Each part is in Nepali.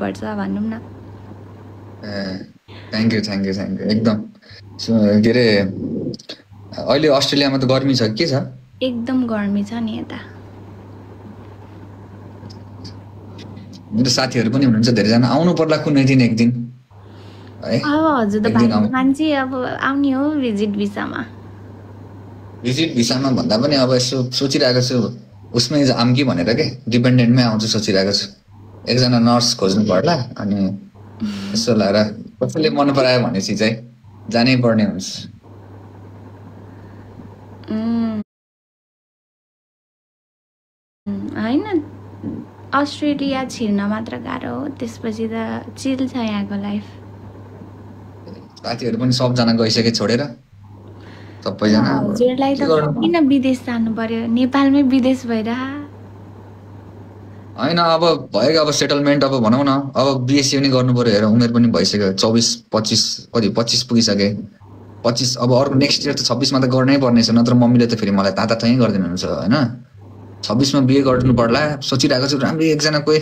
पर्छ भनौं न। थ्याङ्क यू एकदम। के अरे अहिले अस्ट्रेलियामा त गर्मी छ के छ? एकदम गर्मी छ नि यता। मेरो साथीहरू पनि हुनुहुन्छ धेरैजना, आउनु पर्ला कुनै दिन एक दिन है। अब हजुर त भाइको मान्छे अब आउने हो भिजिट भिसामा। भिजिट भिसामा भन्दा पनि अब यसो सोचिरहेको छु उसमै जाम कि भनेर के, डिपेन्डेन्टमै आउँछु सोचिरहेको छु। एकजना नर्स खोज्नु पर्ला अनि यसो लाएर कसैले मन परायो भनेपछि चाहिँ जानै पर्ने हुन्छ। हैन अस्ट्रेलिया छिर्न मात्र गाह्रो हो, त्यसपछि त चिल छ यहाँको लाइफ। साथीहरू पनि सबजना गइसके छोडेर सबैजना। हजुरलाई त किन विदेश जानु पर्यो, नेपालमै विदेश भइरह। हैन अब भयो अब सेटलमेन्ट अब भनौँ न, अब बिएससी पनि गर्नु पर्यो। हेर उमेर पनि भइसक्यो 25 पुगिसके। 25 अब अर्को नेक्स्ट इयर त 26 मा त गर्नै पर्ने छ, नत्र मम्मीले त फेरि मलाई तातातै गरिदिनुहुन्छ हैन। 26 मा बिए गर्नु पर्ला सोचिरहेको छु। राम्रै एकजना कोही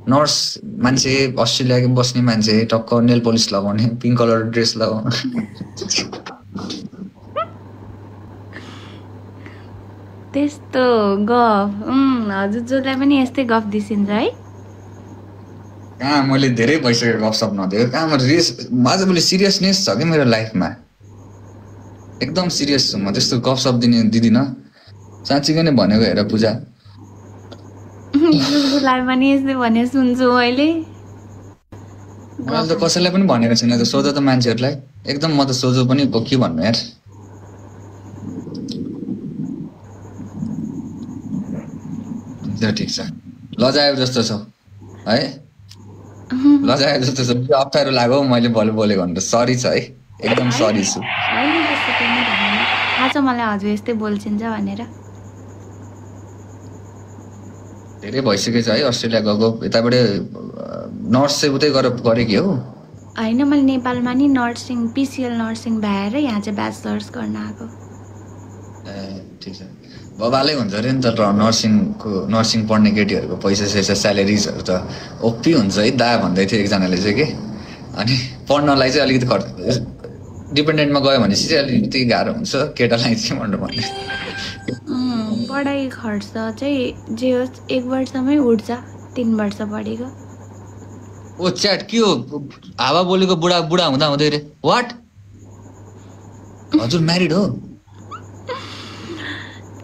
नर्स मान्छे अस्ट्रेलियाको बस्ने मान्छे, टक्क नेल पलिस लगाउने, पिङ्क कलर ड्रेस लगाउने। त्यस्तो गफ हजुरजोलाई पनि यस्तै गफ दिसिन्छ है? कहाँ मैले धेरै भइसक्यो गफसप नदिएको। कहाँ आज मैले सिरियसनेस छ कि मेरो लाइफमा, एकदम सिरियस छु म। त्यस्तो गफसप दिदिनँ साँच्चीकै नै भनेको। हेर पूजा जुलाई पनि यस्तै भने सुन्छु मैले त कसैलाई पनि भनेको छैन त। सोध त मान्छेहरूलाई एकदम, म त सोझो पनि के भन्नु यार। ठिक छ, लजायो जस्तो छ है, लजायो जस्तो छ। अप्ठ्यारो लाग्यो मैले बोलेको भनेर सरी छ है, एकदम सरी छु। थाहा छ मलाई हजुर यस्तै बोल्छिन्छ भनेर। धेरै भइसकेछ है अस्ट्रेलिया गएको। यताबाट नर्स चाहिँ उतै गरे कि हो? होइन मैले नेपालमा नि नर्सिङ पिसिएल नर्सिङ भएर यहाँ चाहिँ ब्याचलर्स गर्न आएको। ठिक छ, बबालै हुन्छ अरे नि त नर्सिङ पढ्ने केटीहरूको पैसा स्यालेरिजहरू त ओपी हुन्छ है दा भन्दै थियो एकजनाले चाहिँ के। अनि पढ्नलाई चाहिँ अलिकति डिपेन्डेन्टमा गयो भनेपछि चाहिँ अलिकति गाह्रो हुन्छ केटालाई चाहिँ भनेर भन्ने। पढाइ खर्च चाहिँ जे होस् 1 वर्षमै उठ्छ, 3 वर्ष पढेको। ओ च्याट के हो हावा बोलेको बुढा हुँदा हुँदै रे? वाट? हजुर म्यारिड हो?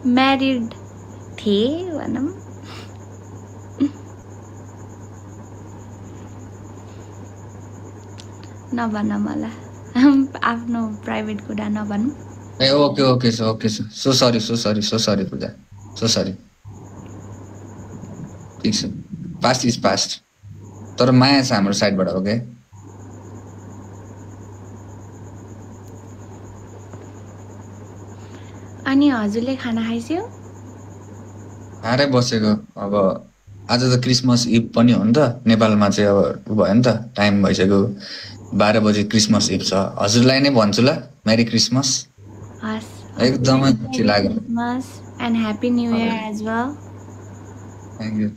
म्यारिड थिए भनौँ। नभन मलाई आफ्नो प्राइभेट कुरा नभनौँ। ए ओके सो सरी पूजा, सो सरी। ठिक छ, पास्ट इज पास्ट। तर माया छ हाम्रो साइडबाट। ओके अनि हजुरले खाना खाइस्यो? खाएरै बसेको। अब आज त क्रिसमस इभ पनि हो नि त नेपालमा चाहिँ। अब भयो नि त, टाइम भइसक्यो 12 बजे क्रिसमस इभ छ। हजुरलाई नै भन्छु ल, मेरी क्रिसमस। एकदमै खुसी लाग्यो। And happy new year as well.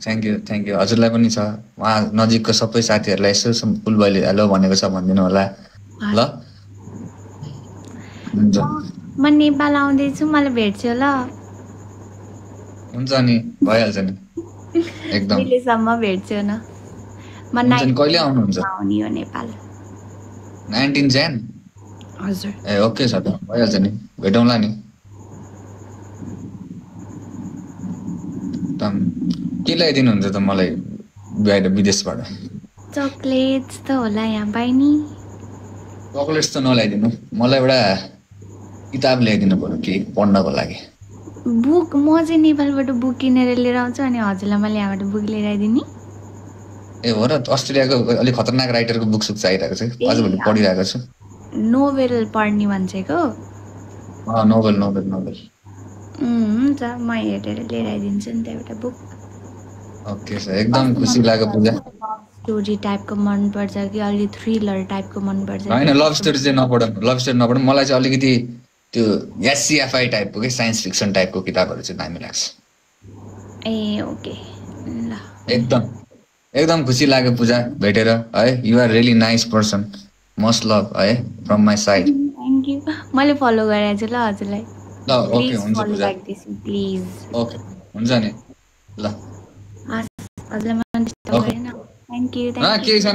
Thank you हजुरलाई पनि छ। उहाँ नजिकको सबै साथीहरूलाई यसो फुलबैले हेलो भनेको छ भनिदिनु होला ल। हुन्छ, म नेपाल आउँदैछु, मलाई भेट्छु ल। हुन्छ नि, भइहाल्छ नि एकदम। अहिलेसम्म भेट्छु न म। कहिले आउनुहुन्छ? आउने हो नेपाल 19 जन। हजुर। ए ओके छ त, भइहाल्छ नि, भेटौँला नि। के ल्याइदिनुहुन्छ त मलाई बाहिर विदेशबाट? चकलेट्स त होला यहाँ पाइ नि। चकलेट्स त नल्याइदिनु, मलाई एउटा किताब ल्याइदिनु पर्यो के पढ्नको लागि। बुक म चाहिँ नेपालबाट बुक किनेर लिएर आउँछु अनि हजुरलाई मैले यहाँबाट बुक लिएर आइदिने। ए हो र? अस्ट्रेलियाको अलिक खतरनाक राइटरको बुक सुक चाहिरहेको छ, आजभोलि पढिरहेको छु। नोभेल पढ्ने मान्छेको? नोभेल। हुन्छ, म हेरेर लिएर आइदिन्छु नि त एउटा बुक। ओके सर, एकदम खुसी लाग्यो पूजा। स्टोरी टाइपको मन पर्छ कि अलि थ्रिलर टाइपको मन पर्छ? हैन, लभ स्टोरी चाहिँ नपढौँ। मलाई चाहिँ अलिकति त्यो एससीएफआई टाइपको के साइन्स फिक्सन टाइपको किताबहरू चाहिँ दामी लाग्छ। ए ओके ल, एकदम एकदम खुसी लाग्यो पूजा भेटेर है। You are really nice person, must love है from my side. Thank you. मैले फलो गरेको छु ल हजुरलाई। ल ओके प्लिज हुन्छ follow Puja, back this please. Okay हुन्छ नि ल। हजुरलाई मैले डिस्टर्ब गरेन। Thank you. केही छैन।